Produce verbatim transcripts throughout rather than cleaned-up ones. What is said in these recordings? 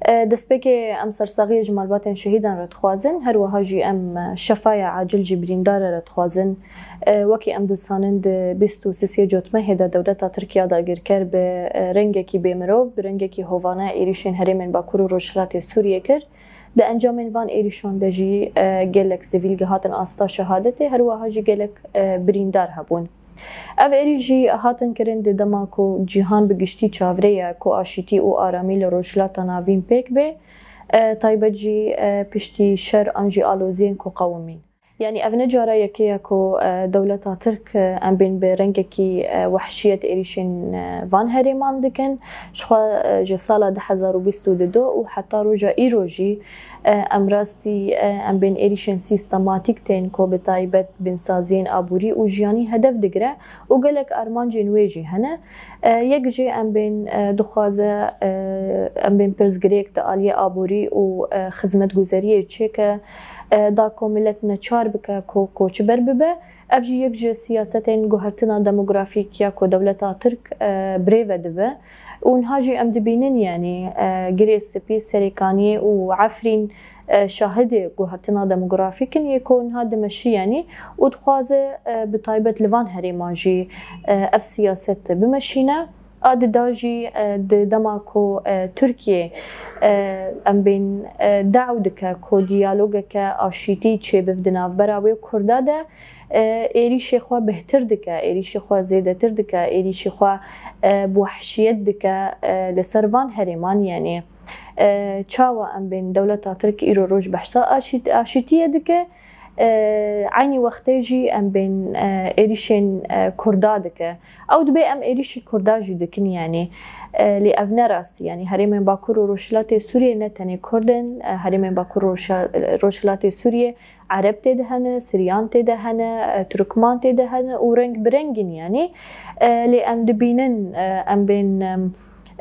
E, destpêkê em sersaxiyê ji malbatên şehîdan re dixwazin, her wiha jî em şefaya acil ji birîndara re dixwazin. E, wekî em dizanin di bîst û sisê Cotmehê de dewleta Tirk ya dagirker bi, e, rengekî bêmirov, bi rengekî hovane êrîşên herêmên Bakur û Rojhilatê Sûriyê kir. Di encamên van êrîşan de jî, e, gelek sivîl gihatin asta şehadetê, her wiha jî gelek, e, birîndar hebûn. Ev êrîş jî hatin kirin di dema ku cîhan bi giştî çavrê ye ku aşîtî û aramî li Rojhilata Navîn pêk bê, e, taybet jî, e, piştî şer an jî aloziyên ku qewimîn. Yanî ev ne cara yekê ye ku, e, dewleta Tirk, e, em bên bi rengekî, e, wehşiyet êrîşên, e, van herêman dikin. Jixwe, e, ji sala du hezar û bîst û du û heta roja îro jî, e, em rastî, e, em bên êrîşên sîstematîk tên ku bi taybet binsaziyên aborî û jiyanî hedef digire û gelek armancên wê jî hene. E, yek jî em bên, e, dixwaze, e, em bên pirsgirêk di aliyê aborî û, e, xizmetguzeriyê çêke, e, da ku milet neçar bike ku koçber bibe. Ev jî yek ji siyasetên guhertina demografîk ya ku dewleta Tirk, e, birêve dibe. Û niha jî em dibînin, yanî, e, Girê Spî, Serêkaniyê û Efrîn, e, şahidê guhertina demografîk in, yê ku niha dimeşî, yanî, û dixwaze, e, bi taybet li van herêman jî, e, ev siyaset bimeşîne. A dida jî, e, di dema ku, e, Tirkiye, e, em bên, e, daw dike ku diyalogeke aşîtî çêbiv di navbera wê û Kurda de, e, êrîşê xwe bêhtir dike, êrîşê xwe zêdetir dike, êrîşê xwe, e, bi wehşiyet dike, e, li ser van herêman, yanî, e, çawa em bên dewleta Tirk îro roj behsa aşît-, aşîtiyê dike, e, eynî wextê jî em bên, e, êrîşên, e, Kurda dike. Ew dibê em êrîşî Kurda jî dikin, yanî, e, lê ev ne rastî, yanî herêmên Bakur û Rojhilatê Sûriyê ne tenê Kurd in, e, herêmên Bakur û Rojha-, Rojhilatê Sûriyê Ereb tê de hene, Siryan tê de hene, e, Turkman tê de hene û reng bi reng in, yanî. E, lê em dibînin, e, em bên, em,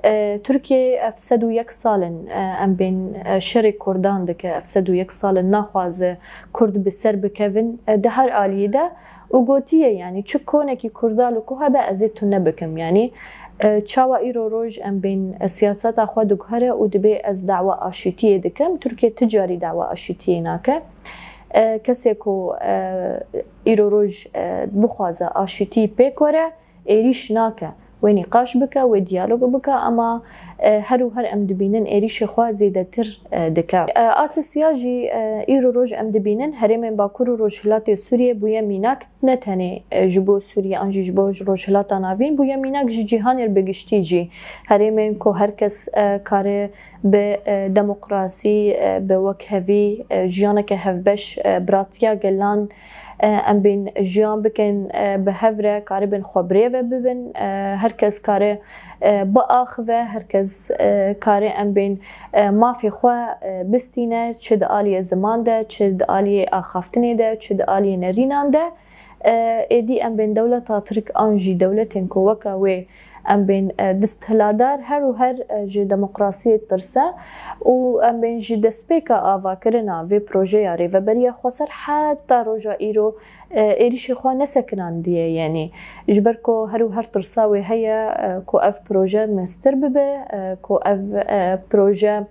e, Tirkiye ev sed û yek sal in, e, em bên, e, şerê Kurdan dike, ev sed û yek sal in naxwaze Kurd bi ser bikevin, e, di her aliyê de û gotiye, yanî çi konekî Kurda li ku hebe ez ê tune bikim, yanî, e, çawa îro roj em bên, e, siyaseta xwe diguhere û dibê ez dawa aşîtiyê dikim. Tirkiye ti carî dawa aşîtiyê nake. E, kesê ku, e, îro roj, e, bixwaze aşîtî pêk were, êrîş nake. Wê nîqaş bike, wê diyalog bike, ama, e, her û her em dibînin êrîşê xwe zêdetir, e, dike. E, asê siya jî, e, îro roj em dibînin herêmên Bakur û Rojhilatê Sûriyê bûye mînak, ne tenê, e, ji bo Sûriyê an jî ji bo Rojhilata Navîn, bûye mînak ji cîhanê bi giştî jî. Herêmên ku her kes, e, kare bi, e, demokrasî, e, bi wekhevî, e, jiyaneke hevbeş, e, biratiya gelan, e, em bên jiyan bikin, e, bi hev re karibin xwe birêve bibin, e, her kes kare, e, biaxive, her kes, e, kare em bên, e, mafê xwe, e, bistîne, çi di aliyê ziman de, çi di aliyê axaftinê de, çi di aliyê nerînan de. E, êdî em bên dewleta Tirk an jî dewletên ku weke wê em bên, e, desthiladar her û her, e, ji demokrasiyê tirse û em bên ji destpêka avakirina vê projeya Rêveberiya Xweser heta roja îro, e, êrîşê xwe nesekinandiye, yanî ji ber ku her û her tirsa wê heye, e, ku ev proje mestir bibe, e, ku ev, e, proje,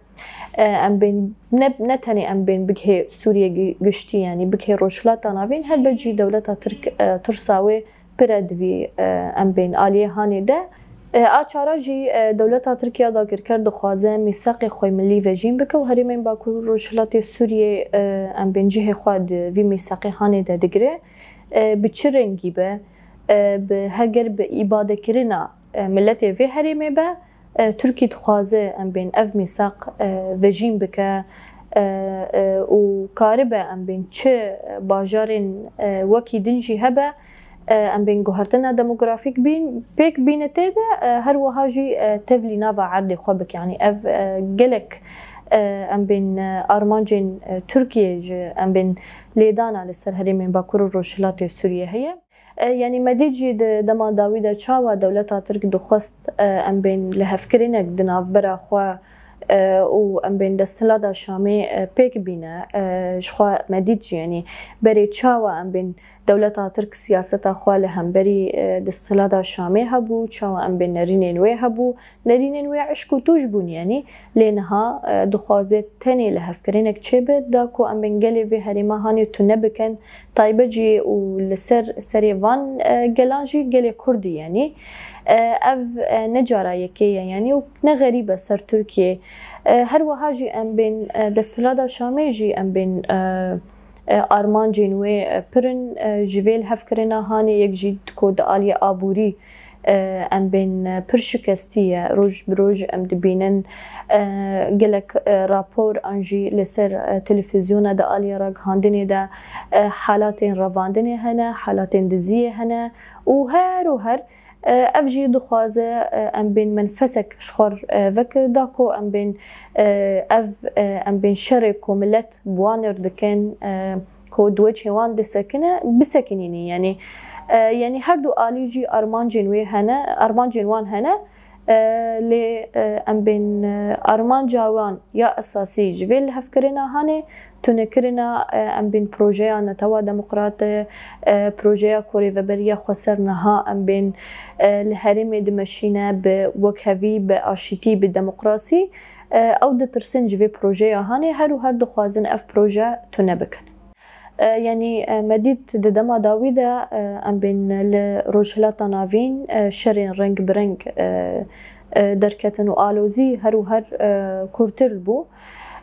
e, em bên ne, ne tenê em bên bigihê Sûriye gi-, giştî, yanî bigihê Rojhilata Navîn, helbet jî dewleta Tirk, e, tirsa wê pir e di vî, e, em bên aliyê hanê de. E, a çara jî, e, dewleta Tirk ya dagirker dixwaze mîsaqê xwe milî vejîn bike û herêmên Bakur û Rojhilatê Sûriyê, e, em bên cihê xwe di vî mîsaqê hanê de digire. E, bi çi rengî be, e, bi heger bi îbadekirina, e, miletê vê herêmê be, e, Tirkî dixwaze em bên ev mîsaq, e, vejîn bike, e, e, û karibe em bên çi bajarên, e, wekî din jî hebe, e, em bên guhertina demografîk bîn, pêk bîne tê de, e, her wiha jî, e, tevlî nava erdê xwe bike. Yanî ev, e, gelek, e, em bên, e, armancên, e, Tirkiyê ji em bên lêdana li ser herêmên Bakur û Rojhilatê Sûriyê heye. E, yanî me dît jî di dema dawî de çawa dewleta Tirk dixwest, e, em bên lihevkirinek di navbera xwe, e, û em bên desthilata Şamê, e, pêk bîne, e, ji xwe me dît jî, yanî berê çawa em bên dewleta Tirk siyaseta xwe li hemberî, e, desthilata Şamê hebû, çawa em bên nerînên wê hebû, nerînên wê eşq û tûj bûn, yanî lê niha, e, dixwaze tenê lihevkirinek çêbe, da ku em bên gelê vê herêma hanê tune bikin, taybet jî û li ser serê van, e, gelan jî gelê Kurdî, yanî, e, ev, e, ne cara yekê ye, yanî û ne xerîb e ser Tirkiyê. E, her wiha jî em bên, e, desthilata Şamê jî em bên, e, e, armancên wê, e, pir in, e, ji vê lihevkirina hanê yek jî ku di aliyê aborî, e, em bên, e, pir şikestî ye. Roj bi roj em dibînin, e, gelek, e, rapor an jî li ser, e, televîzyona di aliyê ragihandinê de, e, halatên revandinê hene, halatên diziyê hene û her û her, e, ev jî dixwaze, e, em bên menfesek ji xwe, e, veke da ku em bên, e, ev, e, em bên şerê ku milet bi wan ir dikin, e, ku di weçê wan disekine, bisekinînî. Yanî, e, yanî her du alî jî armancên wê hene, armancên wan hene, e, lê, e, em bên, e, armanca wan ya esasî ji vê lihevkirina hanê tunekirina, e, em bên projeya Netewa Demokrat, e, projeya ku Rêveberiya Xweser niha em bên, e, li herêmê dimeşîne bi wekhevî, bi aşîtî, bi demokrasî, e, ew ditirsin ji vê projeya hanê, her û her dixwazin ev proje tune bikin. E, yanî, e, me dît di dema dawî de, e, em bên li Rojhilata Navîn, e, şerên reng bi reng, e, e, derketin û alozî her û her, e, kûrtir bû.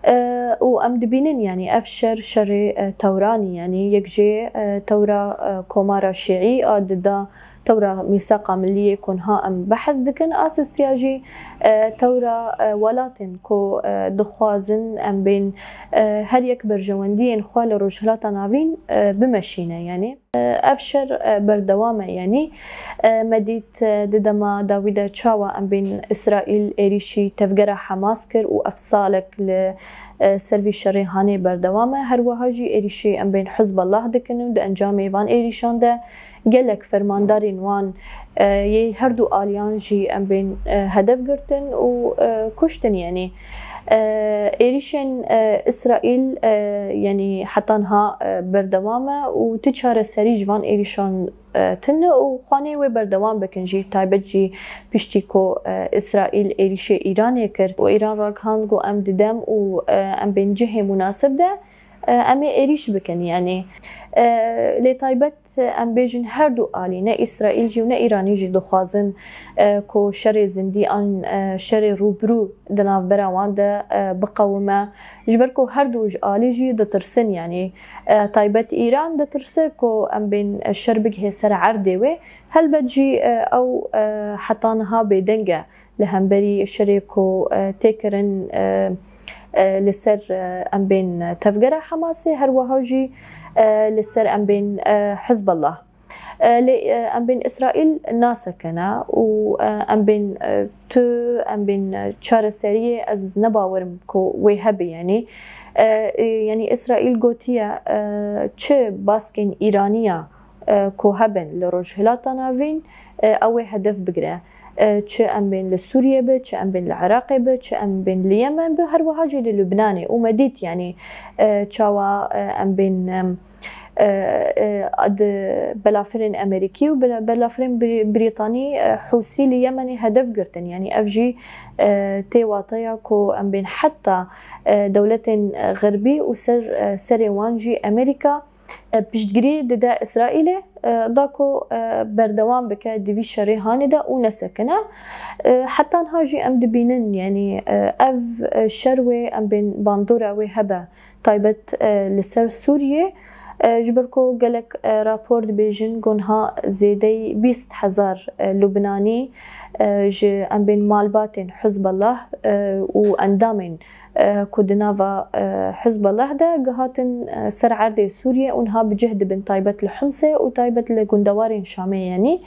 E, û em dibînin, yanî ev şer, şerê, e, tewranî, yanî yek jê, e, tewra, e, Komara Şîî a dida tewra Mîsaqa Milliyê ku niha em behs dikin, a sisiya jî, e, tewra, e, welatên ku, e, dixwazin em bên, e, her yek berjewendiyên xwe li Rojhilata Navîn, e, bimeşîne, yanî. Ev şer, e, berdewam e, yanî, e, me dît, e, di dema dawî de çawa em bên Îsraîl êrîşî tevgera Hamas kir û ev salek li, e, ser vî şerê hanê berdewam e. Her wiha jî êrîşî em bên Hizbullah dikin û di encamê van êrîşan de gelek fermandarên wan, e, yê her du aliyan jî em bên, e, hedef girtin û, e, kuştin, yanî. E, êrîşên, e, Îsraîl, e, yanî heta niha, e, berdewam e û ti çareserî ji van êrîşan, e, tune û xwanê wê berdewam bikin jî, taybet jî piştî ku, e, Îsraîl êrîşê Îranê kir û Îran ragihand ku em di dem û, e, em bên cihê munasib de, e, em ê êrîş bikin, yanî, e, lê taybet em bêjin her du alî, ne Îsraîl jî û ne Îranî jî dixwazin, e, ku şerê zindî an, e, şerê rûbirû di navbera wan de, e, biqewime. Ji ber ku her du ji alî jî ditirsin, yanî, e, taybet Îran ditirse ku em bên, e, şer bigihê ser erdê wê. Helbet jî, e, ew, e, heta niha bêdeng e li hemberî şerê ku, e, tê kirin, e, e, li ser, e, em bên tevgera Hamasê, her wiha jî, e, li ser em bên, e, Hizbullah. E, lê, e, em bên Îsraîl nasekine û, e, em bên, e, tu, em bên, e, çareseriyê ez ne bawerim ku wê hebe, yanî. E, e, yanî Îsraîl gotiye, e, çi baskên Îraniya, e, ku hebin li Rojhilata Navîn, e, ew ê hedef bigire. E, çi em bên li Sûriye be, çi em bên li Iraqê be, çi em bên li Yemen be, her wiha jî li Lubnanê. Û me dît, yanî, e, çawa, e, em bên, em, e, e, di belafirên Amerîkî û bela-, belafirên Brî-, Brîtanî, e, Hûsî li Yemenê hedef girtin. Yanî ev jî, e, tê wateya ku em bên heta, e, dewletên, e, Xerbî û ser, e, serê wan jî Amerîka, e, piştgirî dide Îsraîlê, e, da ku, e, berdewam bike di vî şerê hanê de û nesekine. E, heta niha jî em dibînin, yanî, e, ev, e, şer wê em bên bandora wê hebe, taybet, e, li ser Sûriyê, e, ji ber ku gelek, e, rapor dibêjin ku niha zêdeyî bîst hezar, e, Lubnanî, e, ji em bên malbatên Hizbullah, e, û endamên, e, ku di nava, e, Hizbullah de gihatin, e, ser erdê Sûriyê û niha bi cih dibin taybet li Himsê û taybet li gundewarên Şamê, yanî.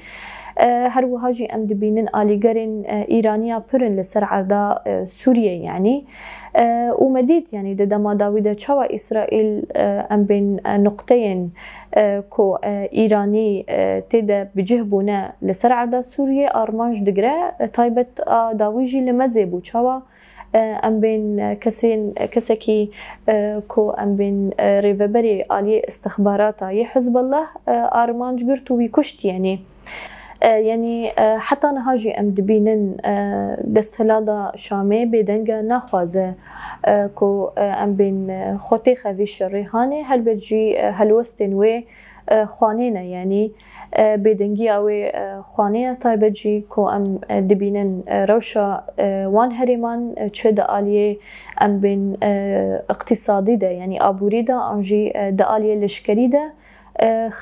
E, her wiha jî em dibînin alîgerên, e, Îraniya pir in li ser erda, e, Sûriyê, yanî. E, û me dît, yanî di dema dawî de çawa Îsraîl, e, em bên, e, nuqteyên, e, ku, e, Îranî, e, tê de bi cih bûne li ser erda Sûriyê armanc digire, e, taybet a dawî jî li Mezê bû. Çawa, Em bên kesên, kesekî ku em bên rêveberê aliyê istixbarata yê Hizbullah armanc girt û wî kuşt, yanî. Yanî heta niha jî em dibînin desthilata Şamê bêdeng e, naxwaze ku em bên xwe têxe vî şerê hanê, helbet jî helwestên wê xwanê ne, yanî bêdengiya wê xwanê ye, taybet jî ku em dibînin rewşa wan herêman çi di aliyê em bên iqtîsadî de, yanî aborî de, an jî di aliyê leşkerî de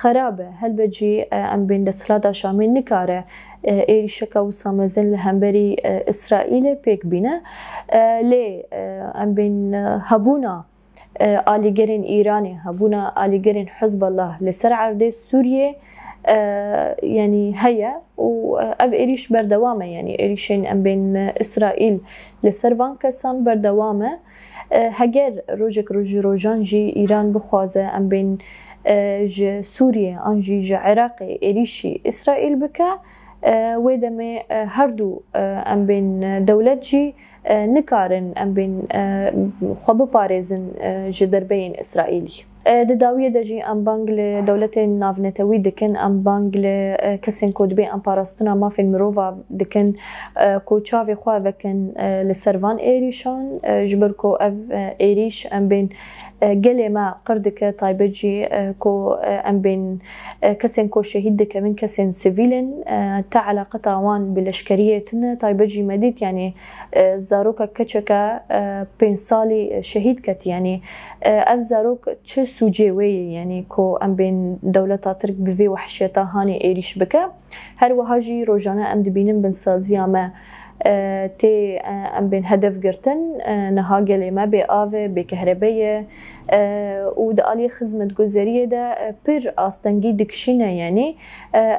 xerab e. Helbet jî em bên desthilata Şamê nikare êrîşeke wisa mezin li hemberî Îsraîlê pêk bîne. Lê em bên hebûna alîgerên Îranê, hebûna alîgerên Hizbullah li ser erdê Sûriyê, yanî heye û ev êrîş berdewam e, yanî êrîşên em bên Îsraîl li ser van kesan berdewam e. Heger rojek ji rojan jî Îran bixwaze em bên ji Sûriyê an jî ji Iraqê êrîşî Îsraîl bike, wê demê her du em bên dewlet jî nikarin em bên xwe biparêzin ji derbeyên Îsraîlî. Di dawiyê de jî em bang li dewletên navnetewî dikin, em bang li kesên ku dibê em parastina mafên mirova dikin ku çavê xwe vekin li ser van êrîşan, ji ber ku ev êrîş em bên gelê me qir dike, taybet jî ku em bên kesên ku şehîd dikevin kesên sivîl in, te eleqeta wan bi leşkeriyê tune, taybet jî me dît, yanî zarokek keçeke pênc salî şehîd ket, yanî ev zarok çi sûcê wê ye, yanî ku em bên dewleta Tirk bi vê wehşiyeta hanê êrîş bike. Her wiha jî rojane em dibînin binsaziya me tê em bên hedef girtin. Niha gelê me bê av e, bê kehrebe ye û di aliyê xizmetguzeriyê de pir astengî dikişîne, yanî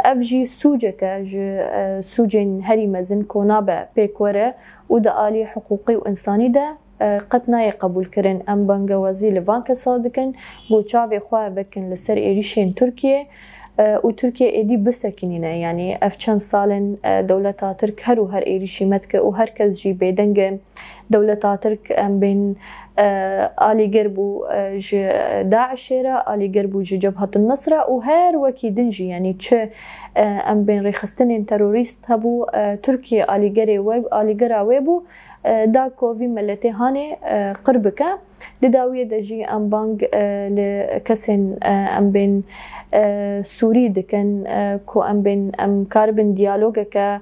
ev jî sûceke ji sûcên herî mezin ku nabe pêk were û di aliyê hiqûqî û însanî de qet nayê qebûlkirin. Em bangewazî li van kesa dikin ku çavê xwe vekin li ser êrîşên Tirkiyê û Tirkiye êdî bisekinîne. Yanî ev çend sal in dewleta Tirk her û her êrîşî me dike û her kes jî bêdeng e. Dewleta Tirk em bên alîger bû ji DAIŞê re, alîger bû ji Cebhatun Nusra û her wekî din jî, yanî çi em bên rêxistinên terorîst hebû, Tirkiye alîgerê we, alîgera wê bû, da ku vî miletê hanê qir bike. Di dawiyê de jî em bang li kesên em bên Sûrî dikin ku em bên em karibin diyalogeke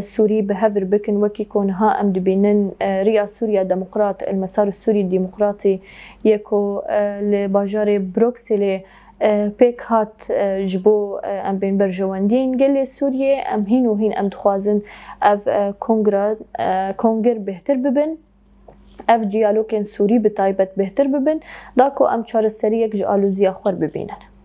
Sûrî bi hevir bikin, wekî ku niha em dibînin Riya Sûriya Demokrat, El Mesar Sûrî Demokratî yê ku li bajarê Brukselê pêk hat ji bo em bên berjewendiyên gelê Sûriyê. Em hîn û hîn em dixwazin ev kongre, kongir bêhtir bibin. Ev diyalogên Sûrî bi taybet bêhtir bibin, da ku em çareseriyek ji aloziya xwe bibînin.